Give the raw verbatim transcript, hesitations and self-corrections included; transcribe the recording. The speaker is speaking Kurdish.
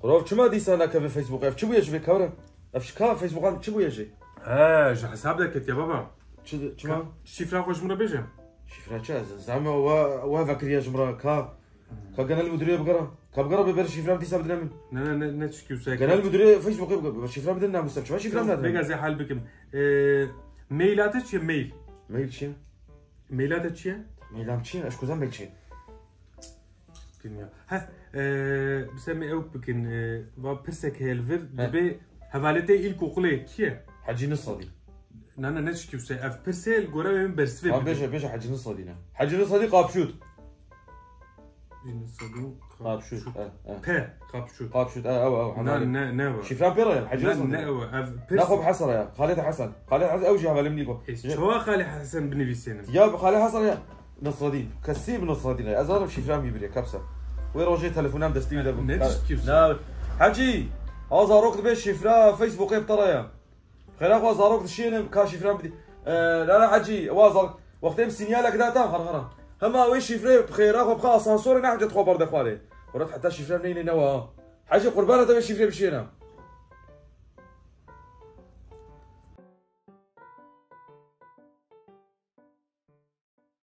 Rov çima dîsa nakeve Facebook? Ev çi bûye ji vê kawre? Ev ji ka Facebookan çi bûye jî? He, ji hesab de ketiye baba. Çi, çima? Şifra xwe ji min re bêje. Şifra çi ez? Zame wa, wa vekiriye ji min re ka. Ka genel müdürüye bigara. Ka bigara bê ber şifra dîsa bidine min. Ne ne ne ne çikî wisa. Genel müdürüye Facebook'e bigara. Şifra bidin namusem. Çima şifra nadin? Vega zê hal bikim. E, Maila te çi ye? Mail. Mail çi ye? Maila te çi ye? Mailam çi ye? Ez kuzan mail çi ye? Bilmiyorum. Heh, e, bi se me ew bikin, e, va pirsek heye li vir, He. Dibê hevalê te îlkokulê kî ye? Hecî Nisadî. Na na ne çikî wisa. Ev pirsê li gore wê min bersivê Ha bidin. bêje bêje Hecî Nisadî ne. Hecî Nisadî Kapşut. Hecî Nisadî Kapşut. Eh, eh. Pe, Kapşut. Kapşut. Eh, ew ew. Na ne ne ew. Şifran pê re ye. Hecî Ne Nisadî. ne ew. Ev Naxwe bi pirsê. Hesara ya. Xalê te Hesen. Xalê Hesen ew jî hevalê min dî ku. E, çawa Xalê Hesen binivîsênin? Ya bi Xalê Hesara ya. Nasradîn. Kesî bi Nasradîn ya. Ez zanim şifra min bî biriye kapsa. Wê rojê telefonan destî wî de bû. Ne Ka- çi kî wisa? Na. Hecî. A zarok dibe şifra Facebook'ê bi te re ya. Xêra xwe zarok dişênim ka şifra min bidî. Ee, la la Hecî. Wa zarok. Wextê min sinyalek da ta har hara. Hema wê şifrê bi xêra xwe bixwe asansorê ne hecet xwe berde xwarê. Xwe heta şifra min neyne newa. Hecî qurbana te vê şifrê bişêne.